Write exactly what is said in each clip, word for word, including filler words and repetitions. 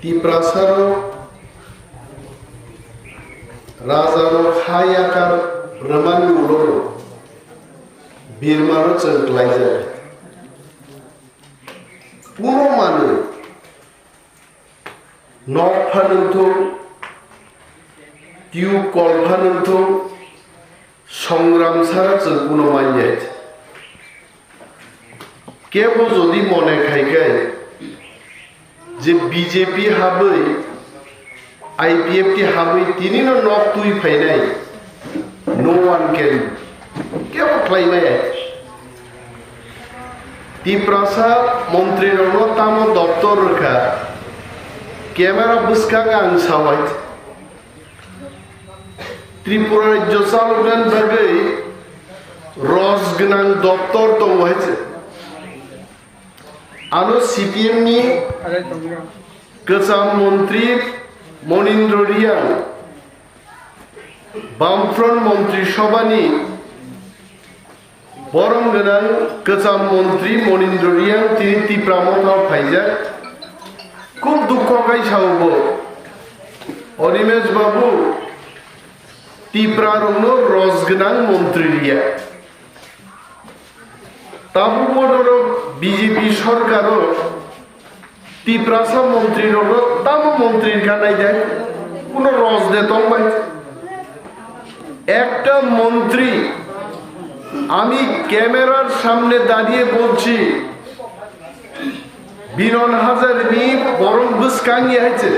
Tiprasarok rajarok ha yakar rwmani ulo birmano chwng klaijak. Puno manwi nok phanwng thung, tube kol phanwng thung, songram sara chwng puno manya. Kebo jodi mone khai khe je B J P habwi, I P F T habwi tinino nok twi phainai, no one can, kebo khlai maya. Tiprasa montrirokno tamo doptor rwkha, camera bwskang ang sawai. Tripura rajyo chaloknani bagwi roj gwnang doptor tongo hai se. Ano C P M ni kwcham montri Monindra Riyang, Bamfront montri sobhani borom gwnang kwcham montri Monindra Riyang tini Tipra Motha o phaijak. Khub dukho khai sao bo, Animesh babu, Tipra rokno roj gwnang montri riya. Tabuk modorok B J P sorkaro Tiprasa montri rokno tamo montri wngkha nai de, kuno roj de tong bai. একটা মন্ত্রী, আমি ক্যামেরার সামনে দাঁড়িয়ে বলছি, বিনন হাজারিনি বরং বুসকাঙ্গি হয়েছে।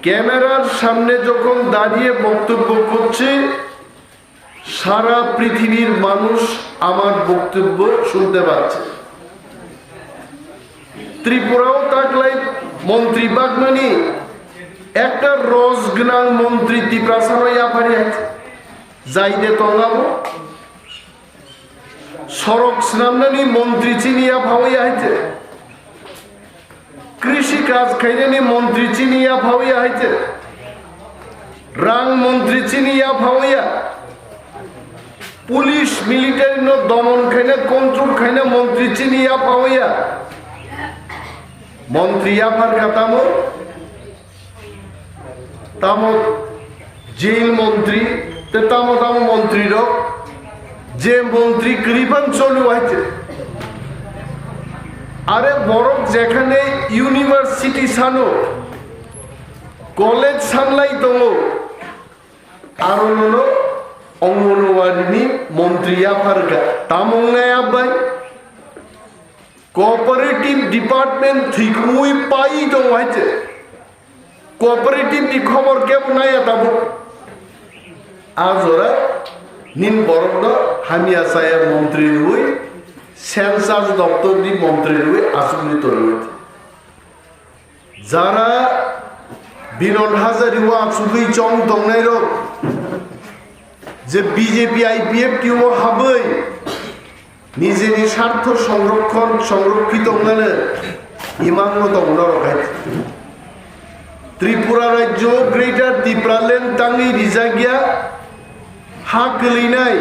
ক্যামেরার সামনে যখন দাঁড়িয়ে বক্তব্য করছি, সারা পৃথিবীর মানুষ আমার বক্তব্য শুনতে পাচ্ছে। ত্রিপুরাও তাকলাই মন্ত্রী বাগমানি একটা রস গনাং মন্ত্রী ত্রিপুরা সারাই আফারি আছে। যাইতে তলাবো সড়ক স্নামনানি মন্ত্রী চিনিয়া ভাওয়া হয়েছে। কৃষি কাজ খাইনানি মন্ত্রী চিনিয়া ভাওয়া হয়েছে। রাং মন্ত্রী চিনিয়া ভাওয়া। পুলিশ মিলিটারি নো দমন খাইনা কন্ট্রোল খাইনা মন্ত্রী চিনিয়া ভাওয়া। মন্ত্রী আফার কাতামো Tamo jail montri, te tamo tamo montri rok, je montri kwrwi phan choli waite. Are borok jekhane university sano, college sanlai tongo, aro nono Anganwadi ni montri yapharkha, tamo wngnai abai? Cooperative department thwikmui pai tongo hai se. Cooperative ni khobor kebo naya tabuk. A jora nin borok no hamya chaya montri rwi, census doptor ni montri rwi aswk ni torwi. Jara Binon Hazari o achugwi chong tongnai rok je B J P I P F T o habwi nijeni sartho songrokhon songrokhi tongnani imang no tong norok hai. Tripura rajyo Greater Tipraland tangwi rijak ya ha kwlwinai.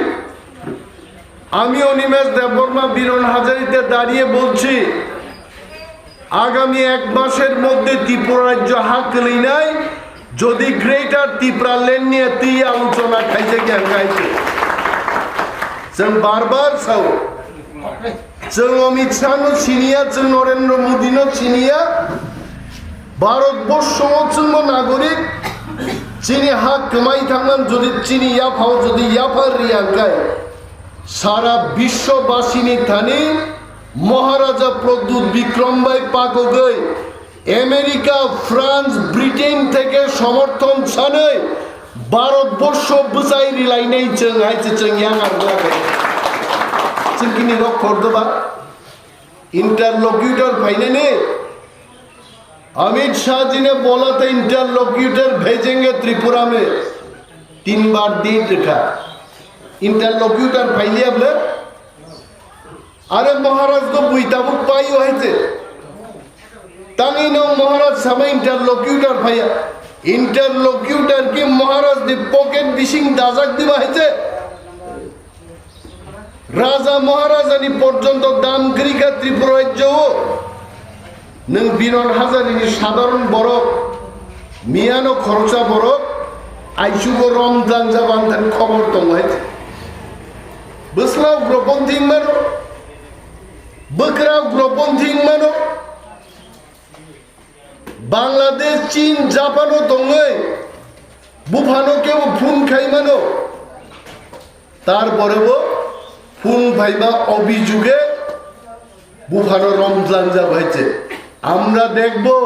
আমি অনিমেষ দেববর্মা বিনন হাজারিতে দাঁড়িয়ে বলছি, আগামী এক মাসের মধ্যে ত্রিপুরা রাজ্য হা kwlwinai, যদি গ্রেটার ত্রিপুরা ল্যান্ড নিয়ে তুই আলোচনা খাইতে গিয়ে খাইতে। Chwng bar bar sao, chwng Amit Shah no siniya, chwng Narendra Modi no siniya, Bharat borsho o chwngbo nagorik, chini ha kwmai thangman jodi chini yaphao jodi yaphar riya hwnkhe, sara biswobasini thani Maharaja Pradyut Bikram bai pakogwi America, France, Britain theke somorthon sanwi Bharat borsho bwchai rilainai chwng hai se chwng yang arwlagwi. Chwng kini rok khordoba interlocutor phainani Amit Shah ji ne bola tha interlocutor bhejenge Tripura mein, tin bar din rakha. Interlocutor phai liya bole? Are Maharaj to bui tabuk pai o hai se. Tangwi no Maharaj sama interlocutor phaiya. Interlocutor ki Maharaj ni pocket bising dajak diba hai se. Raja Maharajani porjonto dam kwrwi kha Tripura rajyo o. Nwng Biron Hazarini sadharon borok, miyano khoroksa borok, aichugo rom jang jabang thani khobor tongo hai. Bwsla ugroponthi wngmano, bwkra ugroponthi wngmano, Bangladesh, Chin, Japan-o tongwi buphano kebo phone khaimano, tarporebo phone phaima obijuge buphano romjlangjak hai se. Amra dekbo,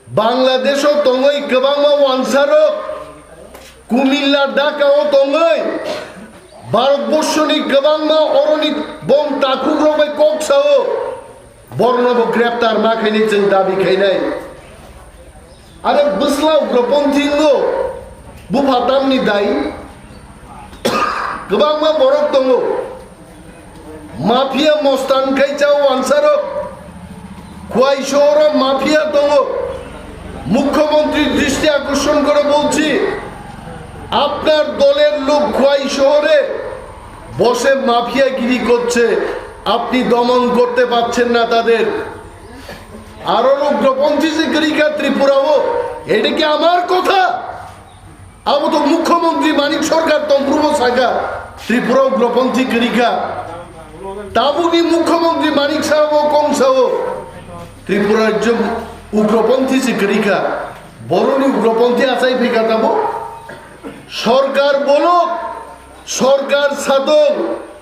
Bangladesh-o tongwi kwbangma wansarok, Kumilla, Dhaka-o tongwi, Bharatborsoni kwbangma oroni bom takhukrok bai kok sao, bornobo greptar ma khainai chwng dabi khainai. Are bwsla ugroponthi wngo, bupha tamni dai? Kwbangma borok tongo. Mafia mostan khai chao wansarok. Khwai শহরে mafia tongo. মুখ্যমন্ত্রীর দৃষ্টি আকর্ষণ করে বলছি, আপনার দলের লোক খোয়াই শহরে বসে মাফিয়াগিরি করছে, আপনি দমন করতে পারছেন না তাদের। আরো উগ্রপন্থী যে গরিকা ত্রিপুরাও, এটা কি আমার কথা? Abo to Mukhyamantri Manik Sarkar tongphuru bo saka, Tripura ugroponthi kwrwi kha. Tabukni Mukhyamantri Manik Saha bo kong sao, Tripura rajyo ugroponthi se kwrwi kha. Boroni ugroponthi achai phai kha tabo. Sorkar bolok, sorkar sadok,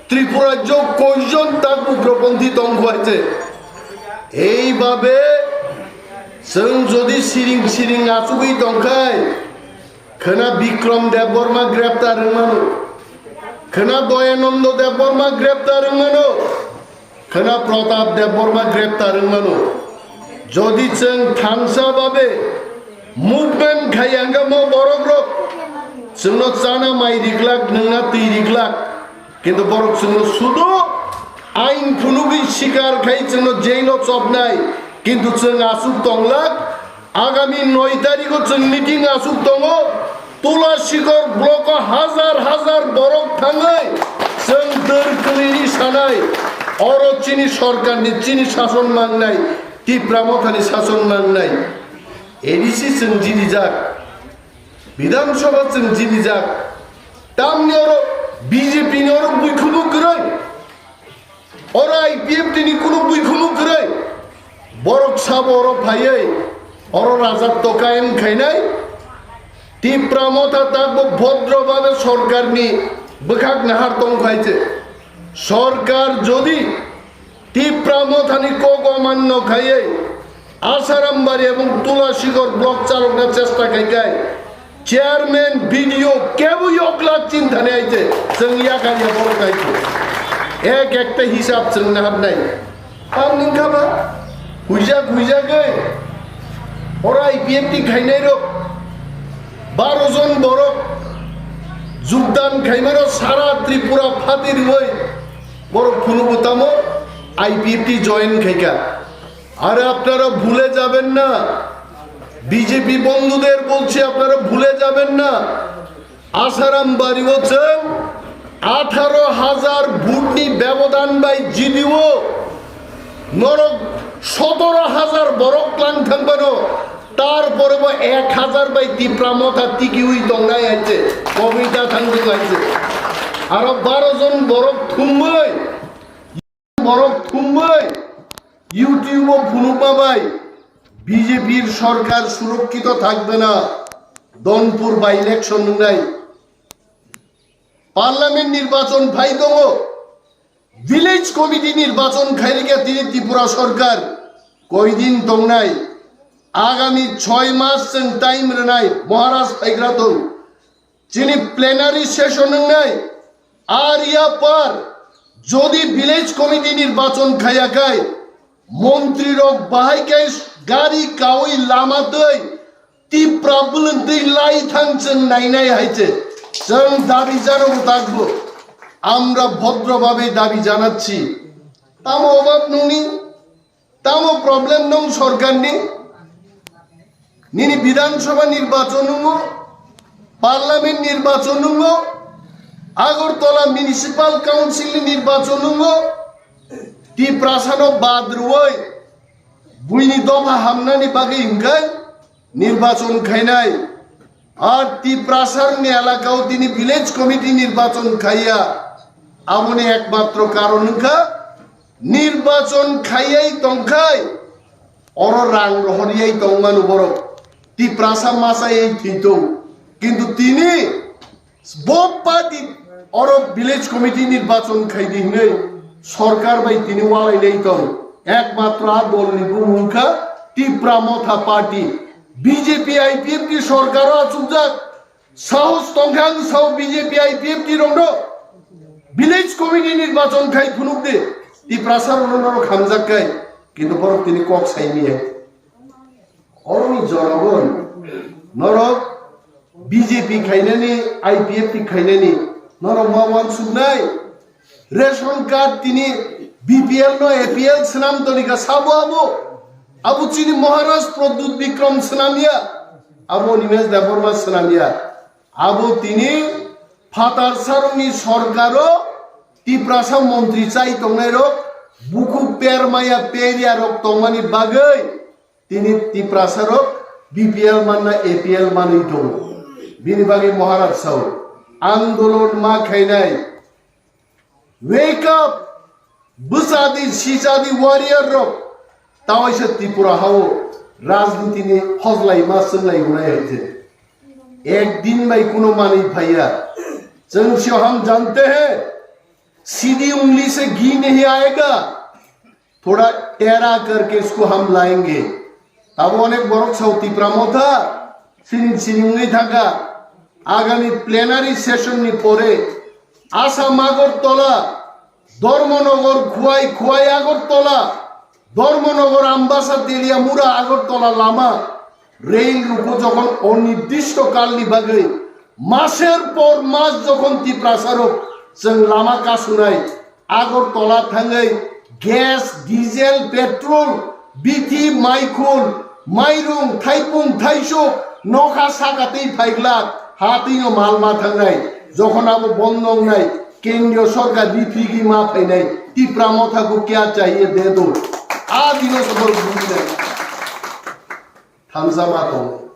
Tripura rajyo koijon tak ugroponthi tong kho hai se. Eibabe chwng jodi siring siring achugwi tong khai, Khwna Bikrom Debbarma greptar wngmano. Khwna Doyanando Debbarma greptar wngmano. Khwna Pratap Debbarma greptar wngmano. Jodi chwng thansa babe movement khai ang kha mo borok rok, chwngno chana mai riklak, nwngna twi riklak. Kintu borok chwngno sudo ain phunugwi sikar khai chwngno jail-o chopnai. Kintu chwng aswk tonglak, agami noi tarikho chwng meeting aswk tongo, Tula Sikor block-o hazar hazar borok thangwi chwng dwr kwlwini sanai, oro chini sorkarni, chini sason mangnai, Tipra Mothani sason mangnai. A D C chwng jinijak, Bidhan Sabha chwng jinijak, tamni oro B J P ni oro buikhumu kwrwi, oro I P F T ni kunu buikhumu kwrwi, borok sabo oro phaiwi oro rajak to kayang khainai, Tipra Motha takbo bhodro babe sorkarni bwkhak nahar tong khai se. Sorkar jodi Tipra Mothani kok omanno khaiwi Asarambari ebong Tula Sikor block chalokna chesta khai khai chairman, B D O kebo yoklak chinthani aite chwng yakar ya borok aite. Ek ekta hisab chwng naharnai. Tamni wngkha ba huijak huijagwi oro I P F T khainairok baro jon borok jogdan khaimano sara Tripura phati rwwi borok phunukgo tamo I P F T join khaikha. আরে আপনারা ভুলে যাবেন না, বিজেপি বন্ধুদের বলছি আপনারা ভুলে যাবেন না। আসারাম বাড়িও চং আঠারো হাজার ভোটনি ব্যবধান বাই জিডিও নরক সতেরো হাজার বরক ক্লাং থাকবানো, তারপরে এক হাজার বাই তিপ্রা মথা টিকি উই দংনাই আইছে, কবিতা থাকবে আইছে। আরো বারো জন বরক থুমই, বরক থুমই, ইউটিউবও ফুনুকমা বাই, বিজেপির সরকার সুরক্ষিত থাকবে না। দনপুর বাই ইলেকশন নাই, পার্লামেন্ট নির্বাচন ফাই দো, ভিলেজ কমিটি নির্বাচন খাইরিকা তিনি ত্রিপুরা সরকার কয়দিন দংনাই, আগামী ছয় মাস চং টাইম রেনাই মহারাজ ফাইগ্রা দো। Chini plenary session wngnai, ar yapar jodi village committee nirbachon khaya khai, montri rok bahai khai gari kawi lama twi, tipra bwlwng twi lai thang chwng nainai hai se, chwng dabi jano bo takbo, amra bhodro babe dabi janacchi. Tamo obab nungni? Tamo problem nung sorkarni? Nini Bidhan Sabha nirbachon nungo, Parliament nirbachon nungo, Agartala Municipal Council ni nirbachon nungo, Tiprasano bad rwoi, Buini dopha hamnani bagwi hwnkhe nirbachon khainai. Ar Tiprasarni elakao tini village committee nirbachon khaiya. Aboni ekmatro karon wngkha nirbachon khaiyai tongkhai oro rang rohoriyai tongmano borok. Tiprasa masa ei thwitong. Kintu tini bo party oro village committee nirbachon khaidi hinwi sorkar bai tini walailai tong. Ekmatro a dolni bumung wngkha Tipra Motha Party. B J P I P F ni sorkaro achukjak. Sahos tongkha ang sao B J P I P F ni rokno village committee nirbachon khai phunuk di. Tiprasa rokno norok hamjak kai. Kintu borok tini kok sai miya. Oroni jonogon norok B J P khainani, I P F T khainani norok ma wansuknai. Ration card tini B P L no A P L swnam toni ka sabo abo. Abo chini Maharaj Pradyut Bikram swnamya. Abo Animesh Debbarma swnamya. Abo tini phatar saroni sorkaro Tiprasa montri chai tongnai rok bukhuk permaya peria rok tongmani bagwi tini Tiprasa rok B P L manna A P L manwi tongo. Bini bagwi Maharaj sao andolon ma khainai. Wake up! Bwsadi, sisadi warrior rok. Tawaisa Tripura hao rajniti ni hojlai ma swnglai hunai hai je. Ek din bai kuno manwi phaiya. Chwng sio ham jante hai. Sidi ungli se ghee nahi aayega. Thoda tera karke isko ham layenge. Tabo onek borok sao Tipra Motha, sining sining wngwi thangkha. Agami plenary session ni pore Assam Agartala, Dharmanagar, Khowai, Khowai Agartala, Dharmanagar, Ambasa, Teliamura, Agartala lama rail ruko jokhon onirdisto kalni bagwi maser por mas jokhon Tiprasarok chwng lama kasunai Agartala thangwi gas, diesel, petrol, bithi, maikhul, mairung, thaipung, thaisuk, nokha saka twi phaiglak, ha twino mal ma thangnai. Jokhon abo bondo wngnai, kendriyo sorkar riphigwi ma phainai, Tipra Motha ko kya chahiye de do. A dino se borok bujinai. Thamsa ma tongo.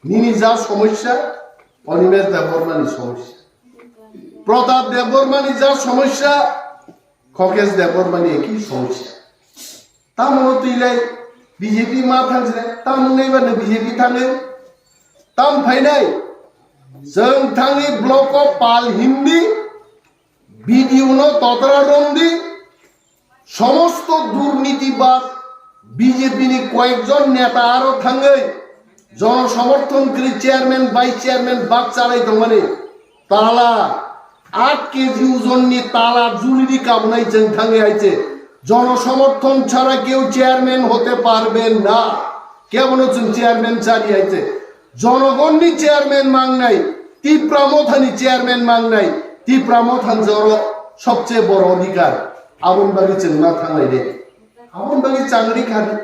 Nini ja somosya, Animesh Debbarmani somosya. Pratap Debbarmani ja somosya, Khokesh Debbarmani eki somosya. Tamo twi lai B J P ma thang se, tamo nai ba B J P thangwi. Tam phainai, chwng thangwi block o pal himdi, B D O no totra romdi, somosto durnitibad B J P ni koyekjon neta aro thangwi jonosomothon kwrwi chairman, vice chairman bak chalai tongmani tala, aat K G ujonni tala julidi kabunai chwng thangwi hai se. Jonosomothon chara keu chairman hote parbe na. Kebono chwng chairman chari hai se. Jonogonni chairman mangnai, Tipra Mothani chairman mangnai, Tipra Mothani joro sobche boro odhikar. Aboni bagwi chwng ma thanglai de. Aboni bagwi changri khadi.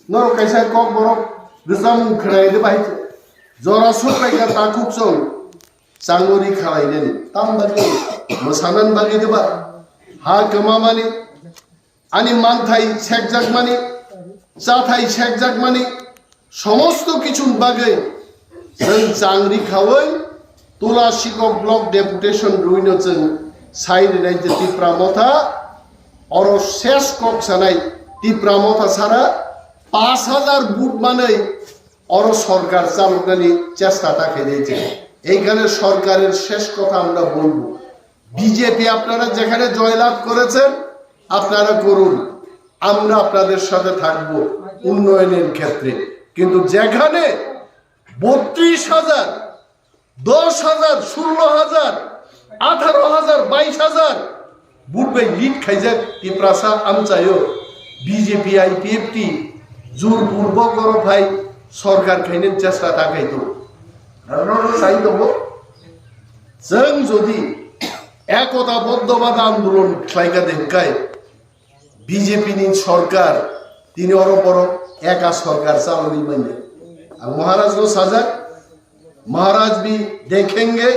Norok kaisa kok borok gwcham khwnai de bai. Jora sok bai ka takhuk chwng changri khalainani. Tam bagwi mwsanani bagwi de ba. Ha kwmamani. Ani manthai sekjakmani, chathai sekjakmani, somosto kichuni bagwi chwng changri khawi Tula Sikok Block Deputation rwino chwng sai rinai je Tipra Motha, oro ses kok sanai Tipra Motha sara pash hajar vote manwi oro sorkar chaloknani chesta ta khainai je. Eikhane sorkarer ses kotha amra bolbo. BJP আপনারা যেখানে জয়লাভ করেছেন, আপনারা করুন, আমরা আপনাদের সাথে থাকব উন্নয়নের ক্ষেত্রে। কিন্তু যেখানে বত্রিশ হাজার, দশ হাজার, ষোলো হাজার, আঠারো হাজার, বাইশ হাজার ভোট bai লিড খাইজাক টিপ্রাসা আমচাইও বিজেপি আইপিএফটি জোরপূর্বক গরফাই সরকার খাইনের চেষ্টা তাকাইতো। কারণ আমরা চাই দেবো, Chwng jodi ekotaboddhobad andolon khlaikha de hwnkhe B J P ni sorkar tini oro borok eka sorkar chalogwi manya. Ang Maharaj no sajak, Maharaj bhi dekhenge,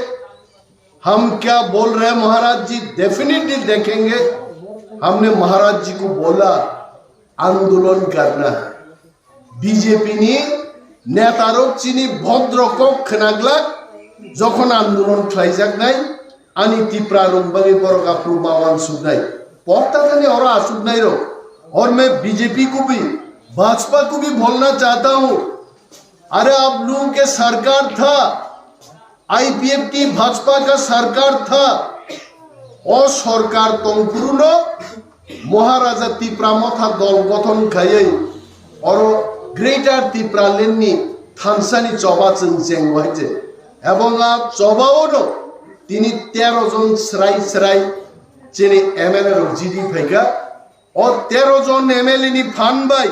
hum kya bol rahe Maharaj ji, definitely dekhenge, humne Maharaj ji ko bola, andolon karna hai. B J P ni netarok chini bhodro kok khwnaglak, jokhon andolon khlaijaknai, ani Tipra rok bagwi borok aphuru ma wansuknai. Pokta thani oro asuknai rok. और मैं B J P को भी, भाजपा को भी बोलना चाहता हूँ, अरे आप लोगों के सरकार था, I P F T Bhajpa का सरकार था, o sorkar tongphuru no Maharaja Tipra Motha dol gothon khaiwi oro Greater Tipraland ni thansa ni choba chwng cheng wahai je. Ebong a choba o no tini tero jon srai srai chini M L A rok jidi phaikha. O tero jon M L A ni phan bai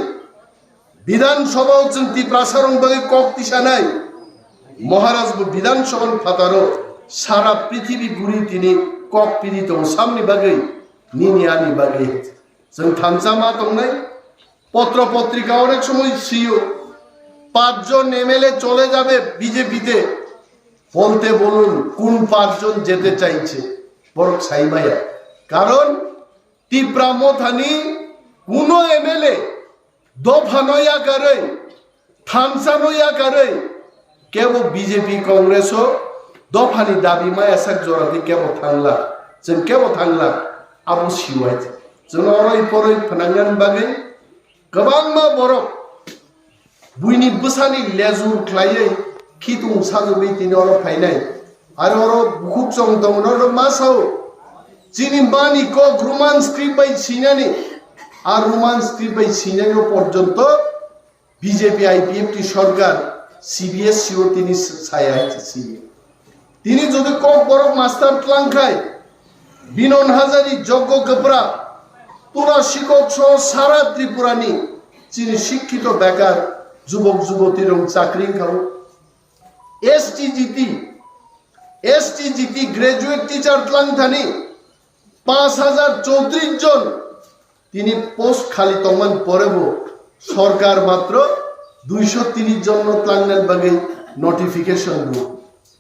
Bidhan Sabha o chwng Tiprasa rok bagwi kok tisanai. Maharaj bo Bidhan Sabha ni phataro sara prithibi guri tini kok piri tongo samni bagwi, nini ani bagwi. Chwng thansa ma tongnai, potro potrika onek somoy siyo, পাঁচজন M L A চলে যাবে B J P তে, বলতে বলুন কোন পাঁচজন যেতে চাইছে, borok sai maya. Karon Tipra Mothani kuno M L A dophano yakarwi, thansano yakarwi, kebo B J P Congress o dophani dabi maya sak jora di kebo thangla, chwng kebo thangla, abo siwai. Chwng oroi poroi phnangnani bagwi kwbangma borok buini bwsani lejur khlaiwi khitung sajagwi tini oro phainai. Aro oro bukhuk chong tongo, norok ma sao? Chini mani kok Roman script bai sinani, a Roman script bai sinani o porjonto B J P I P F T sorkar C B S C o tini saya hai se sini. Tini jodi kok borok master tlang khai, Binon Hazari, Joggo Kapra, Tura Sikok so sara Tripura ni chini sikkito bekar jubok juboti rok chakri wngkha o. S T G T, S T G T graduate teacher tlang thani paanch hajar chowtris jon tini post khali tongman porebo sorkar matro duiso tris jon no tlangnani bagwi notification rwo.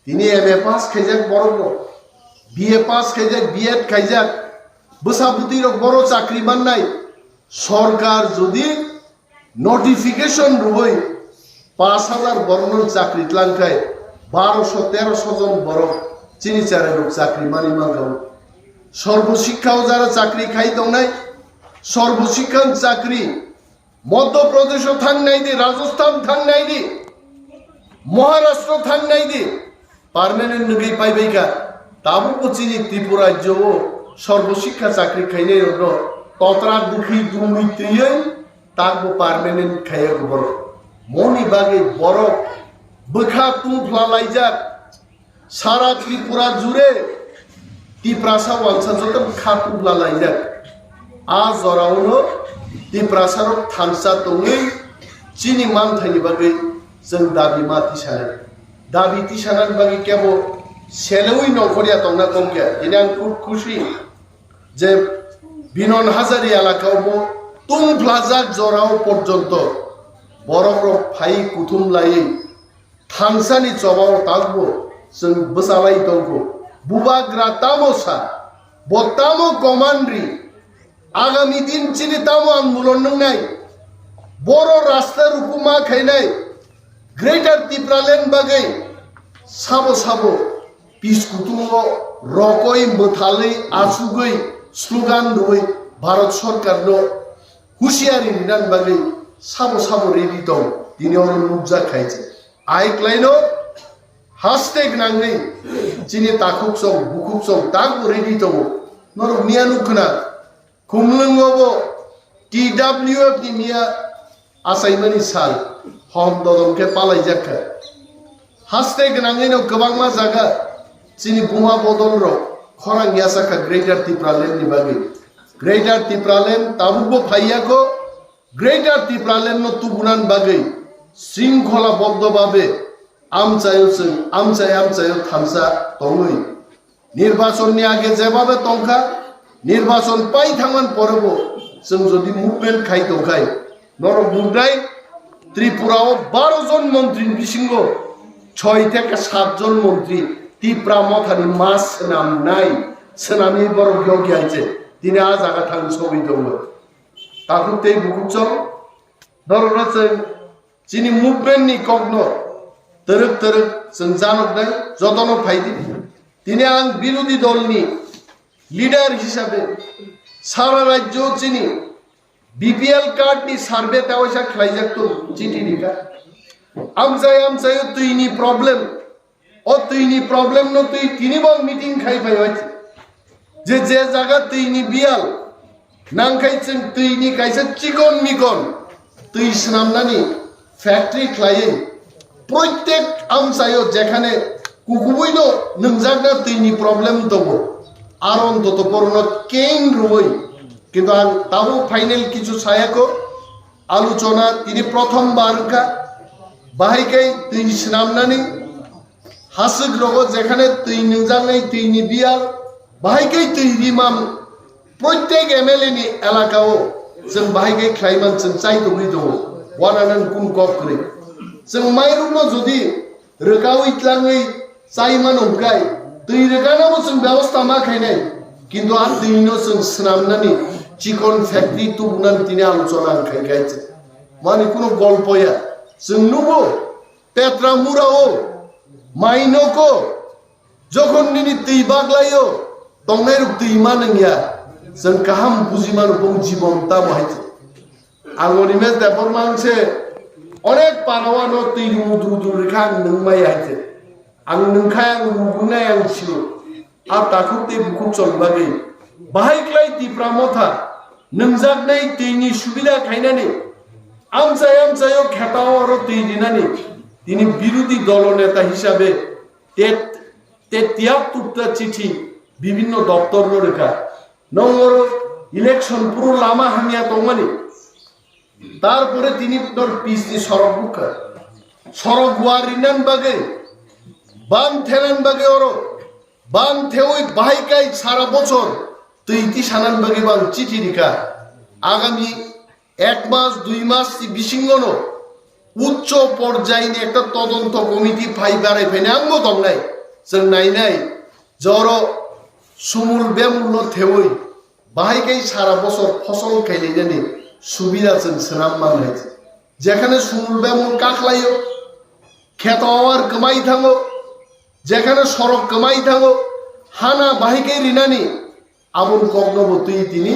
Tini M A pass khaijak borok rok, B A pass khaijak, B Ed khaijak, bwsa bwtwi rok boro chakri mannai. Sorkar jodi notification rwui paanch hajar borokno chakri tlang khai, baroso teroso jon borok chini cherai rok chakri mani mangkha. Sarva Shiksha o jara chakri khai tongnai, Sarva Shiksha chakri Madhya Pradesh o thang nai di, Rajasthan thang nai di, Maharashtra thang nai di, permanent nugui paibai kha. Tabuk bo chini Tripura rajyo o Sarva Shiksha chakri khainai rok no totra dukhi dungui twiwi tak bo permanent khaiya borok. Moni bagwi borok bwkha tungphla laijak. Sara Tripura jure Tiprasa wansa joto kha tubla laijak. A jorao no Tiprasa rok thansa tongwi chini manthaini bagwi chwng dabi ma tisanai. Dabi tisanani bagwi kebo selewi nongkhorya tongna tongkha. Tini ang khub khusi je Binon Hazari elaka o bo tungphlajak jorao porjonto borok rok phai kuthum laiwi thansani chobao takbo chwng bwchalai tongo. Bubagra tamo sa, bo tamo command ri, agami din chini tamo andolon nwngnai, boro rasta rukuma khainai, Greater Tipraland bagwi sabo sabo piskutungo rokoi mwthalwi achugwi slogan rwui Bharat Sarkarno husiari rinani bagwi sabo sabo ready tong, tini oro nukjak khai se. Ai klaino haste gwnangwi chini takhuk song, bukhuk song takbo ready tongo. Norok miya nuk khna, Khumlwngo bo T W F ni miya achaimani sal hom dodom khe palaijak kha. Haste gwnangwino kwbangma jaga chini buma bodol rok khorang yasa kha Greater Tipraland ni bagwi. Greater Tipraland tabukbo phaiya kho. Greater Tipraland no tubunan bagwi sringkhola boddo babe amchaio chwng amchai amchaio thansa tongwi. Nirbachon ni age jebabe tongkha, nirbachon pai thangman porebo chwng jodi movement khai tongkhai, norok nuknai Tripura o baro jon montri ni bisingo choi theke sat jon montri Tipra Mothani ma swnamnai, swnamwi borok yokya hiche tini a jaga thang sogwi tongo. takhuk tei bukhuk chong. Norokno chwng chini movement ni kokno twrwk twrwk chwng janoknai jotono phaidi. Tini ang birodhi dolni leader hisabe sara rajyo chini B P L card ni survey ta waisa khlaijak tung chiti rika. Amchai amchai o twi ni problem, o twi ni problem no twi tini bo meeting khai phai hoi. Je je jaga twi ni bial nang khai chwng twi ni kaisa chikon mikon twi swnamnani factory khlaiwi proitek amchai o jekhane kukubui no nwngjakna twi ni problem tongo. Aron doto borno kein rwui Kintu ang tabuk final kichu sayako, aluchona tini prothom bar wngkha, bahai khe twi swnamnani haswk rogo jekhane twi nungjaknai twi ni biyal, bahai khe twi rimam proitek M L A ni elaka o chwng bahai khe khlaiman chwng chai tongwi tongo, wananan kun kok kwrwi. Chwng mairukno jodi rwkaui tlangwi chai mano hwnkhe twi rwkanabo chwng bebosta ma khainai, kintu a twino chwng swnamnani chikon factory tubunani tini aluchona ang khai khai se. Mani kuno golpo ya. Chwng nugo Petra mura o, Mainoko, jokhon nini twi baglaio, tongnai rok twi manwng ya. Chwng kaham buji mano bong jibon tamo hai se. Ang oni mes debor mang se onek parao ano twi rumu dru dru rikha ang nung mai hai se. Ang nung khai ang rumu nai ang sio. A takhuk tei bukhuk chong bagwi bahai klai Tipra motha nungjaknai twi ni subida khainani amchai amchai o kheta oro twi rinani tini birodhi dolo neta hisabe tet tet tiyak tukta chithi bibinno doptor no rwkha. Nong oro election puro lama hamya tongmani. Tarpore tini nor pis ni sorok bukha. Sorok guar rinan bagwi, ban thenan bagwi oro, ban thewi bahai kai sara bochor twi tisanan bagwi bang chithi rikha. Agami ek mas, dui mas ni bisingono uccho porjai ni ekta todonto committee phai barai phaina angbo tongnai. Chwng nainai joro sumul bemul no thewi bahai kai sara bosor phosol kailainani subida chwng swnam manai. Jekhane sumul bemul kaklaio, kheto awar kwmai thango, jekhane sorok kwmai thango, hana bahai kai rinani aboni kokno bo twi tini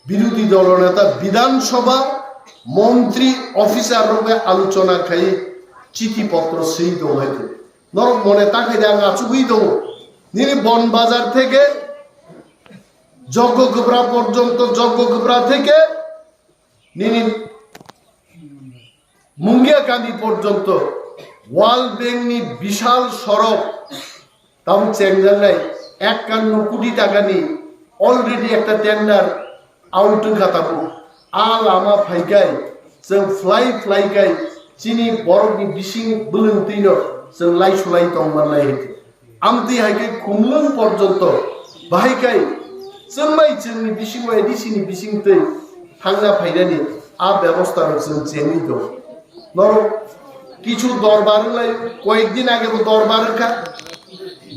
birodhi dolo neta Bidhan Sabha montri officer rok bai aluchona khai chithi potro swi tong hai. Norok mone ta khai de ang achugwi tongo. Nini Bon Bazar theke Joggo Gubra porjonto, Joggo Gubra theke nini Mungia Kami porjonto World Bank ni bishal sorok tabuk chengjaknai ekkanno koti takani already ekta tender out wngkha tabuk. A lama phaikai chwng fly fly kai chini borokni bising bwlwng twino chwng lai sulai tongmannai hinkhe. Amtwi hai khe Khumlwng porjonto bahai kai chwngbai chwngni bising bai A D C ni bising twi thangna phainani a bebosta rok chwng chengwi tongo. Norok kichu dorbar wnglaio, koyek din age bo dorbar wngkha.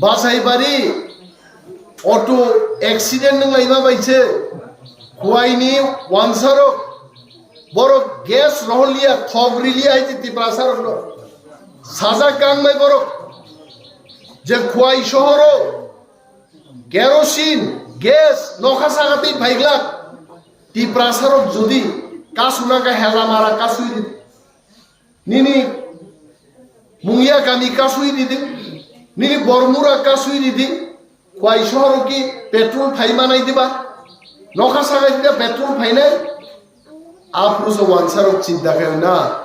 Basaibari auto accident wnglaima bai se Khwaini wansarok borok gas rohorliya, thok riliya hai se Tiprasarokno sajak kangmai borok. Je Khwai sohoro kerosene, gas, nokha saka twi phaiglak. Tiprasarok jodi kasuna ka hela mara kasui di. Nini Mungia Kami kasui di di. Nini Bormura kasui di di. Khwai sohoro ki petrol phai manai diba? Nokha saka di petrol phainai. Aphuru se wansarok chinta khayo na.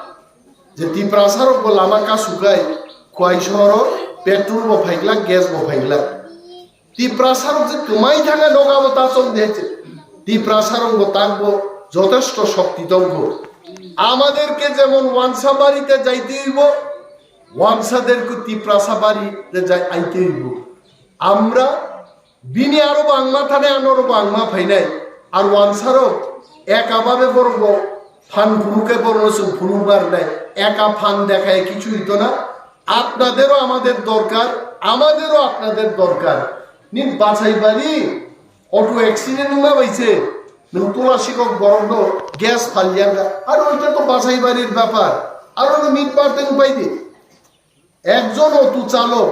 Je Tiprasarok bo lama kasukai, Khwai sohoro petrol bo phaiglak, gas bo phaiglak. Tiprasarok je kwmai thangkha nogo abo ta chong de se. Tiprasarok bo tak bo jotesto shokti tongkho. Amaderke jemon wansa barite jaite hoibo, wansaderke Tiprasa barite jai-, aite hoibo. Amra bini aro bangma thane anoro bangma phainai. Ar wansarok eka babe borok bo phan phuru khe borokno chwng phuru barnai. Eka phan dekhai kichu hito na. আপনাদেরও আমাদের দরকার, আমাদেরও আপনাদের দরকার. Ni Basaibari auto accident wngma bai se Nwng tula sikok borokno gas phalyangkha. Aro ita to bachai barir bapar. Aro no meat market bai di. Ekjon auto chalok,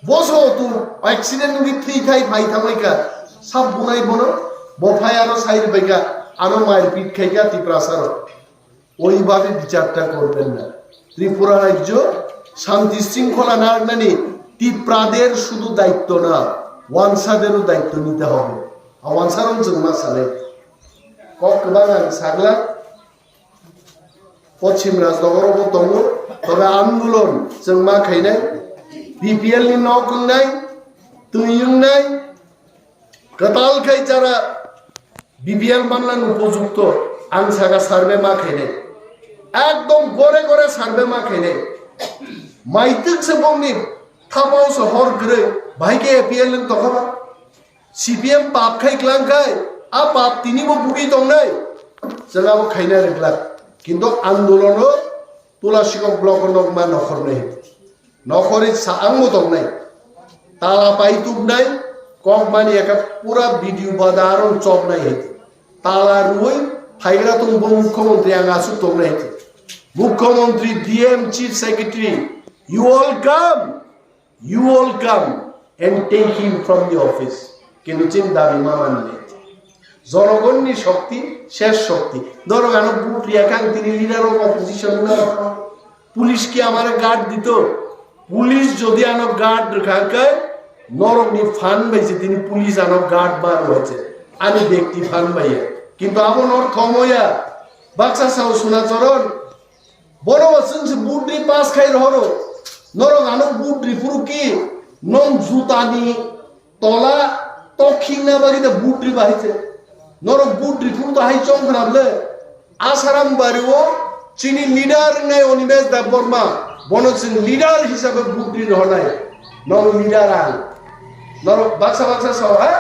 boso auto accident wngwi thwi thai phai thangbai kha. Sab bunai bono, bo phai aro sai rwbai kha. Ano mairpit khai kha Tiprasa rok. ওইভাবে বিচারটা করবেন না। ত্রিপুরা রাজ্য শান্তি শৃঙ্খলা না রাখলে তিপ্রাদের শুধু দায়িত্ব না, ওয়ানসাদেরও দায়িত্ব নিতে হবে। আর ওয়ানসারও চুম্মা সালে। Kok kwbang ang sagla, Pochim Rajnogoro bo tongo, tobe andolon chwng ma khainai, B P L ni nok wngnai, twi wngnai, kwtal khai jara B P L manna ni upojukto, ang saka survey ma khainai. Ekdom gore gore survey ma khainai. Maitwk se bongni thapao se hor kwrwi, bahai khe A P L wng tokha ba? C P M pap khai klang khai, a pap tini bo bugwi tongnai. Chwng abo khaina rwglak. Kintu andolono Tula sikok block o nokma nokhornwi. Nokhorwi sa ang bo tongnai. Tala pai tubnai, kok mani eka pura video bada aron chopnai hai. Tala rui, phaigra tung bo mukhyamantri ang asuk tongnai hai. Mukhyamantri, D M, Chief Secretary, you all come. You all come and take him from the office. Kintu chini dabi ma manle. জনগণনি শক্তি, শেষ শক্তি. ধরো, ano vote riya kang tini leader of opposition na. Police কি আমার গার্ড দিত? পুলিশ যদি ano guard রাখাকে নরকনি ফান বাইছে, tini পুলিশ ano গার্ড বার হয়েছে, ani bekti fan baiye. Kintu abo nor khomoya, baksa sao Sunacharan, Borok chwng se budri pass khai rohoro. Norok ano budri phuru ki nong jutani tola tokhingna bagwi da budri bahai se. Norok budri phuru da hai chong khna ble. Asaram bari o chini leader wngnai Animesh Debbarma. Bono chwng leader hisabe budri rohonai. Nong leader ang. Norok baksa baksa sao ha?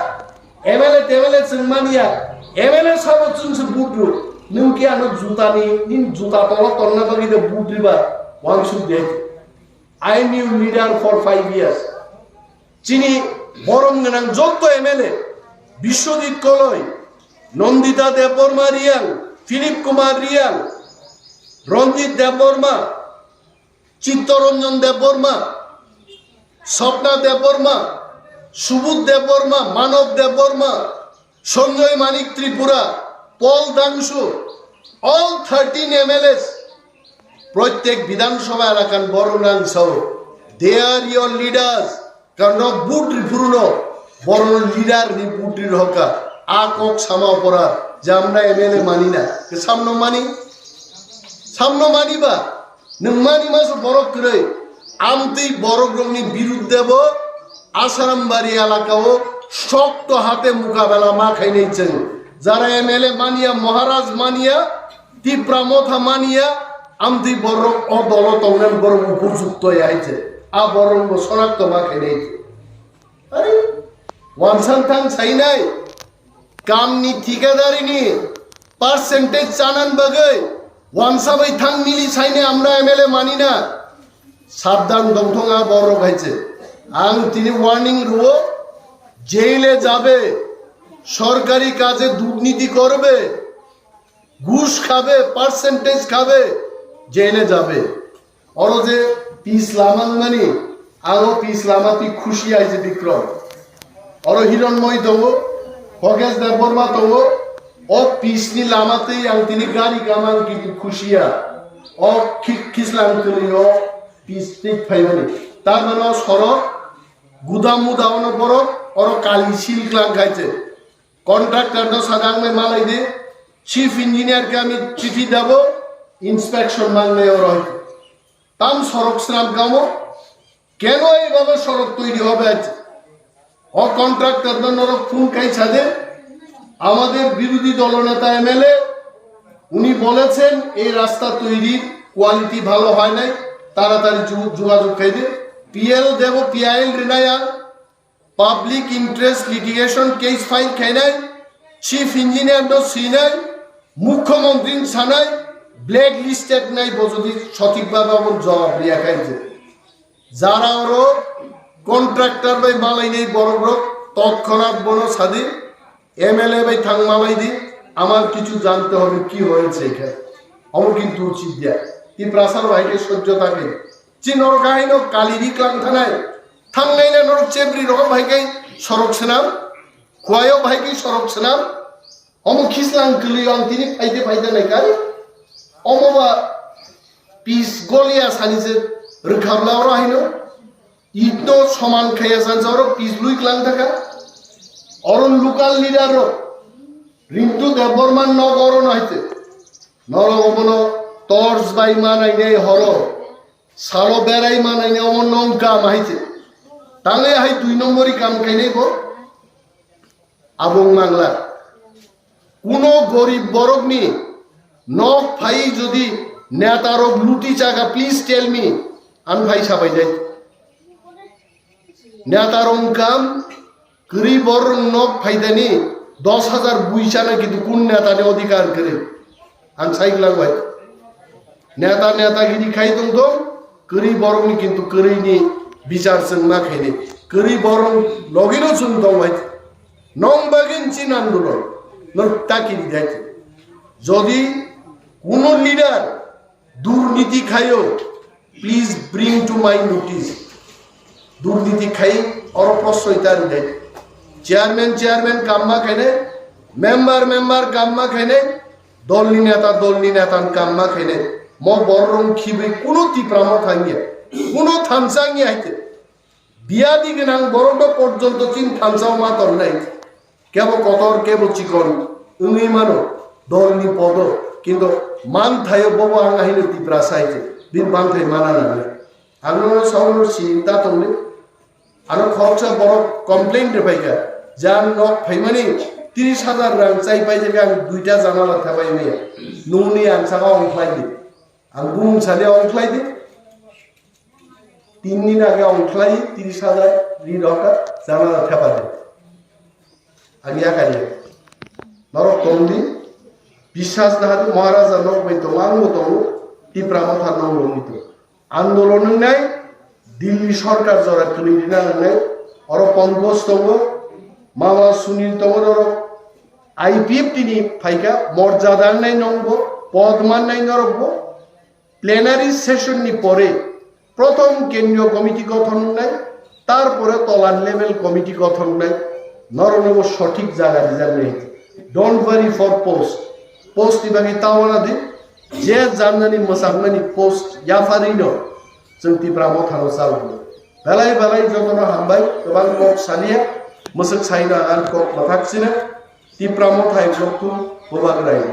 M L A, T M L A chwng mania, M L A sabo chwng se budru. Nwng ki ano juta ni, nini juta tolo tonna bagwi de budri ba, wansuk de. I am your leader for five years. Chini borom gwnang jotto M L A, Biswajit Koloi, Nandita Debbarma Reang, Philip Kumar Reang, Ranjit Debbarma, Chittaranjan Debbarma, Swapna Debbarma, Subodh Debbarma, Manav Debbarma, Sanjay Manik Tripura, Paul Dangsu, all thirteen M L As, protyek Bidhan Sabha elakan borok nang sao, they are your leaders. Karon budri phuru no, borok no leader ni budri rohka, a kok sama opora, jamna M L A mani na, ke samno mani, samno mani ba, nwng mani maso borok kwrwi, amtwi borok rokni birudde bo, Asaram bari elaka o, shokto hate mukabela ma khainai chwng, jara M L A mania, Maharaj mania, Tipra Motha mania, amtwi borok o dolo tongnai borok upojukto ya hai se. A borok bo sonakto ma khainai se. Are, wansan thang sainai, kamni thikadarini percentage chanan bagwi, wansa bai thang mili sainai amra M L A manina. Sabdan dongthong a borok hai se. Ang tini warning ruo, জেলে যাবে, সরকারি কাজে দুর্নীতি করবে, ঘুষ খাবে, পার্সেন্টেজ খাবে, জেলে যাবে। Oro je pis lama wngmani, ang o pis lama twi khusi hai se Bikrom. Oro Hironmoi tongo, Hogesh Debbarma tongo, o pis ni lama twi ang tini gari kamang kintu khusi ya. O khi-, khislang kwrwi o pis twi phaimani. Tar mane o sorok gudam muda ono borok, oro kali sil klang khai se. Contractor no sadang nai malai de, chief engineer ke ami chithi dabo, inspection mangnai oro hai. Tam sorok sram kamo, কেন এইভাবে সড়ক তৈরি হবে আজ? ও contractor no norok phone kai sade, আমাদের বিরোধী দলনেতা এমএলএ, উনি বলেছেন এই রাস্তা তৈরির কোয়ালিটি ভালো হয় নাই, তাড়াতাড়ি যু-, যোগাযোগ খাইবে। পিএল দেব, পিআইএল রিনায়া, Public interest litigation case file khainai, chief engineer no sinai, mukhyamantri sanai, blacklisted nai bo jodi sothik bhabe obo jawab riya khai je. Jara oro contractor bai malainai borok rok totkhonat bono sadi, M L A bai thang malai di, আমার কিছু জানতে হবে কি হয়েছে এখানে। Omo kintu uchit diya. Tiprasa rok hai khe sojjo ta khe. Chini norok haino kali ri klang thanai. Thangnai na norok chebri rok hai khe sorok swnam. Kuayo hai khe sorok swnam. Omo khislang kwlwi ang tini phaide phaide nai kha. Omo ba pis golia sani se rwkhabla oro haino. Itno soman khaya sansa oro pis lui klang thaka. Oro local leader rok. Rintu Debbarma nok oro no haite. Norok omono torch bai manai nei horo. Salo berai manai nei omo nong kam haite. Tangle hai dui nombori kam khainai bo. Abong mangla. Kuno gorib borokni nok phai jodi netarok luti chaga, please tell me. Ang phai sabai jai. Netarok kam kwrwi borok nok phaidani dos hajar bui chana kintu kun netani odhikar kwrwi? Ang sai glak bai. Neta netagiri khai tong tong, kwrwi borokni kintu kwrwini bichar chwng ma khaini. Kwrwi borok logino chwng tong bai. Nong bagin chin andolon, nong takiri dai. Jodi kuno leader durniti khayo, please bring to my notice. Durniti khai oro prosoi ta ri dai. Chairman, chairman kamma khaine, member, member kamma khaine, dolni neta, dolni neta kamma khaine. Mo borok khibi kuno Tipra Motha wngya, kuno thansa wngya haite. Biyadi gwnang borok no porjonto chin thansa ma tornai. Kebo kotor, kebo chikon wngwi mano dolni podo, kintu manthaio bobo ang ahino Tiprasa hai se, bini manthai mana nangnai. Ang no saono sinta tongli, ano khoroksa borok complain rwphaikha, je ang nok phaimani tris hajar rang chai paijak, ang duita janala thepai maya, nungni ang saka ongkhlaidi, ang bumung sani ongkhlaidi. Tin din age ongkhlai tris hajar ri rokha, janala thepa de. Ang yakari. Norok tongdi, biswas na hadi Maharaja nok bai tongo, ang bo tongo, Tipra Motha nok rokni tongo. Andolon wngnai, Delhi sorkar jora kwlwi rina nangnai, oro Pankaj tongo, Mama Sunil tongo norok, I P F T ni phaikha, morjada wngnai nongbo, pod mannai norokbo, Plenary session ni pore prothom kendriyo committee gothon wngnai, tarpore tolar level committee gothon wngnai, norokno bo sothik jaga rijaknai. Don't worry for post. Post ni bagwi tawana di, je janani mwsakmani post yapharino chwng Tipra Mothano chaloknai. Belai belai jotono hambai, kwbang kok saliya, mwswk saino ang kok mwthak sino, Tipra Mothai bloktun bubagrai.